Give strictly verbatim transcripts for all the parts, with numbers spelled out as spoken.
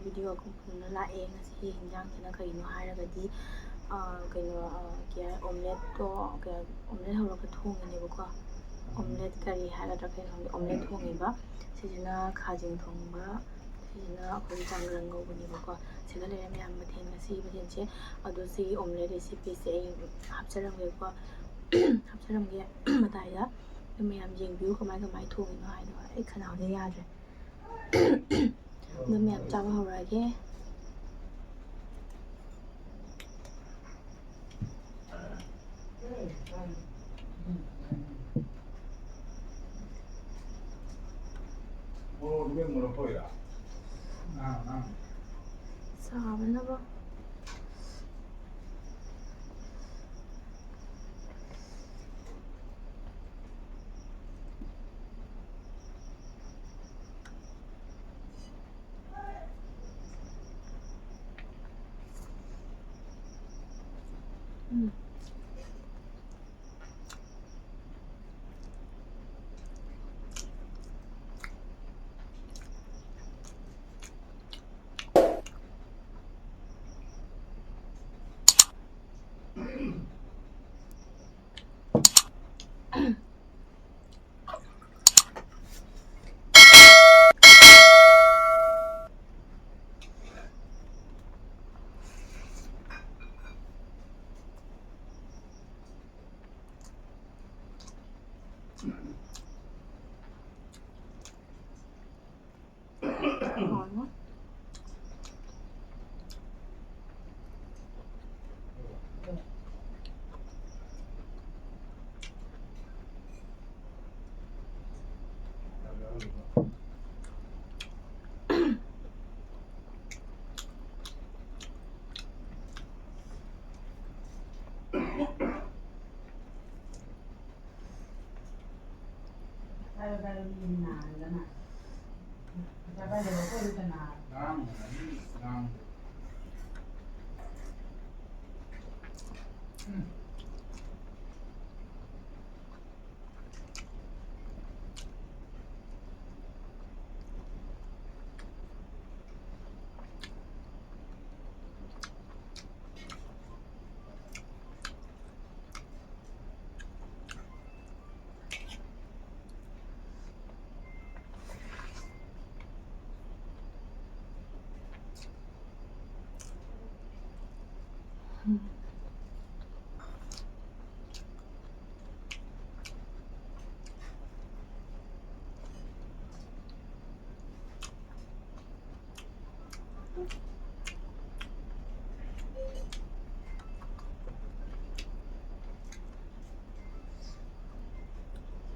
Video ꯑꯃꯨꯛ ꯐꯖꯅ ꯂꯥꯛꯑꯦ꯫ ꯉꯁꯤꯒꯤ ꯍꯤꯟꯖꯥꯡꯁꯤꯅ ꯀꯔꯤꯅꯣ ꯍꯥꯏꯔꯒꯗꯤ, ꯑ, ꯀꯩꯅꯣ, ꯑ, ꯀꯩ ꯍꯥꯏ-, omelette ꯇꯣ, ꯀꯩ ꯍꯥꯏ-, omelette ꯍꯧꯔꯒ ꯊꯣꯡꯉꯤꯅꯦꯕꯀꯣ꯫ Omelette curry ꯍꯥꯏꯒꯗ꯭ꯔꯥ ꯀꯩꯅꯣ ꯈꯪꯗꯦ, omelette ꯊꯣꯡꯉꯤꯕ꯫ ꯁꯤꯁꯤꯅ ꯈꯥꯖꯤꯡ ꯊꯣꯡꯕ, ꯁꯤꯁꯤꯅ ꯑꯩꯈꯣꯏꯒꯤ ꯆꯥꯡꯒ꯭ꯔꯪ ꯉꯧꯕꯅꯦꯕꯀꯣ꯫ ꯁꯤꯗ ꯂꯩꯔꯦ ꯃꯌꯥꯝ ꯃꯊꯦꯜ ꯉꯁꯤꯒꯤ ꯃꯊꯦꯜꯁꯦ꯫ ꯑꯗꯣ ꯁꯤꯒꯤ omelette recipe ꯁꯦ ꯑꯩ ꯍꯥꯞꯆꯔꯝꯒꯦꯀꯣ꯫ ꯍꯥꯞꯆꯔꯝꯒꯦ ꯃꯇꯥꯏꯗ꯫ ꯑꯗꯨ ꯃꯌꯥꯝ ꯌꯦꯡꯕꯤꯌꯨ ꯀꯃꯥꯏ ꯀꯃꯥꯏ ꯊꯣꯡꯉꯤꯅꯣ ꯍꯥꯏꯗꯣ꯫ ꯑꯩ ꯈꯅꯥꯎꯁꯦ ꯌꯥꯗ꯭ꯔꯦ꯫ ꯑꯗꯨ ꯃꯌꯥꯝ ꯆꯥꯕ ꯍꯧꯔꯛꯑꯒꯦ꯫ ꯆꯥꯕꯅꯕ꯫ ꯎꯝ꯫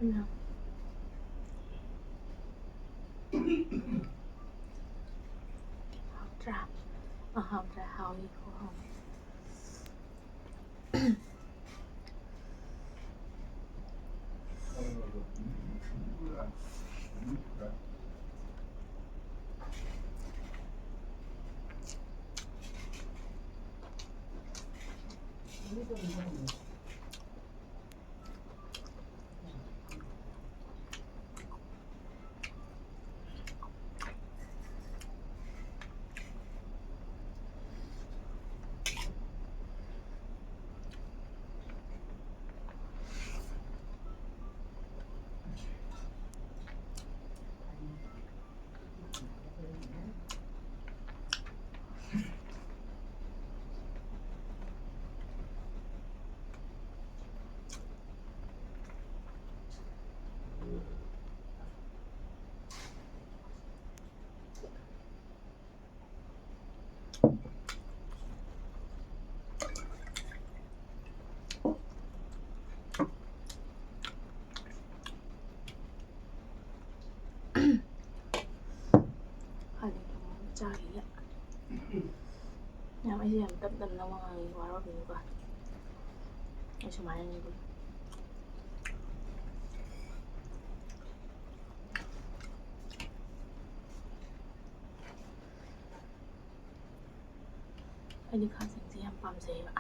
ꯎꯝ꯫ ꯍꯥꯎꯇ꯭ꯔꯥ? ꯑ, ꯍꯥꯎꯇ꯭ꯔꯥ? ꯍꯥꯎꯏ, ꯈꯨꯍꯥꯎ꯫ ꯍꯥꯏꯗꯤ ꯊꯣꯡꯉꯒ ꯆꯥꯈꯤꯒꯦ꯫ ꯌꯥꯝ, ꯑꯩꯁꯦ ꯌꯥꯝ ꯇꯞ ꯇꯞꯅ ꯋꯥ ꯉꯥꯡꯉꯤ, ꯋꯥꯔꯧꯕꯤꯅꯨꯀꯣ꯫ ꯑꯩ ꯁꯨꯃꯥꯏꯅ ꯉꯥꯡꯕꯤ꯫ ꯑꯩꯗꯤ ꯈꯥꯖꯤꯡꯁꯦ ꯌꯥꯝ ꯄꯥꯝꯖꯩꯌꯦꯕ꯫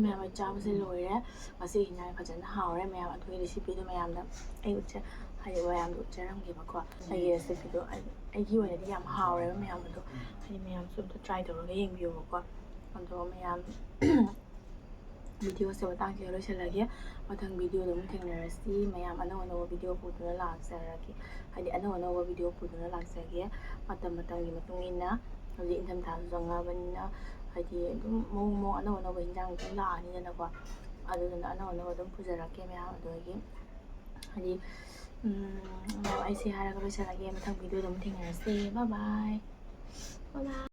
ꯃꯌꯥꯝ, ꯑꯩ ꯆꯥꯕꯁꯦ ꯂꯣꯏꯔꯦ꯫ ꯉꯁꯤꯒꯤ ꯍꯤꯟꯖꯥꯡ ꯐꯖꯅ ꯍꯥꯎꯔꯦ ꯃꯌꯥꯝ꯫ ꯑꯗꯨꯒꯤ recipeꯗꯣ ꯃꯌꯥꯝꯗ ꯑꯩ ꯎꯠꯆ-, ꯍꯥꯏꯗꯤ ꯃꯌꯥꯝꯗ ꯎꯠꯆꯔꯝꯒꯦꯕꯀꯣ꯫ ꯑꯩꯒꯤ recipeꯗꯣ ꯑꯩ, ꯑꯩꯒꯤ ꯑꯣꯏꯅꯗꯤ ꯌꯥꯝ ꯍꯥꯎꯔꯦꯕ ꯃꯌꯥꯝ꯫ ꯑꯗꯣ ꯍꯥꯏꯗꯤ ꯃꯌꯥꯝꯁꯨ ꯑꯝꯇ try ꯇꯧꯔꯒ ꯌꯦꯡꯕꯤꯌꯨꯕꯀꯣ꯫ ꯑꯗꯣ ꯃꯌꯥꯝ, videoꯁꯦ ꯃꯇꯥꯡꯁꯤꯗ ꯂꯣꯏꯁꯤꯜꯂꯒꯦ꯫ ꯃꯊꯪ videoꯗ ꯑꯃꯨꯛ ꯊꯦꯡꯅꯔꯁꯤ꯫ ꯃꯌꯥꯝ ꯑꯅꯧ ꯑꯅꯧꯕ video ꯄꯨꯗꯨꯅ ꯂꯥꯛꯆꯔꯒꯦ꯫ ꯍꯥꯏꯗꯤ ꯑꯅꯧ ꯑꯅꯧꯕ video ꯄꯨꯗꯨꯅ ꯂꯥꯛꯆꯒꯦ꯫ ꯃꯇꯝ ꯃꯇꯝꯒꯤ ꯃꯇꯨꯡ ꯏꯟꯅ ꯍꯧꯖꯤꯛ ꯏꯪꯊꯝꯊꯥꯁꯨ ꯆꯪꯉꯕꯅꯤꯅ, ꯍꯥꯏꯗꯤ ꯑꯗꯨꯝ ꯃꯑꯣꯡ ꯃꯑꯣꯡ ꯑꯅꯧ ꯑꯅꯧꯕ ꯍꯤꯟꯖꯥꯡ ꯑꯗꯨꯝ ꯂꯥꯛꯑꯅꯤꯗꯅꯀꯣ꯫ ꯑꯗꯨꯗꯨꯅ ꯑꯅꯧ ꯑꯅꯧꯕ ꯑꯗꯨꯝ ꯄꯨꯖꯔꯛꯀꯦ ꯃꯌꯥꯝ꯫ ꯑꯗꯨꯗꯒꯤ, ꯎꯝ, ꯑꯩꯁꯦ ꯍꯥꯏꯔꯒ ꯂꯣꯏꯁꯤꯜꯂꯒꯦ꯫ ꯃꯊꯪ videoꯗ ꯑꯃꯨꯛ ꯊꯦꯡꯅꯔꯁꯤ꯫ Bye bye꯫ Bye bye꯫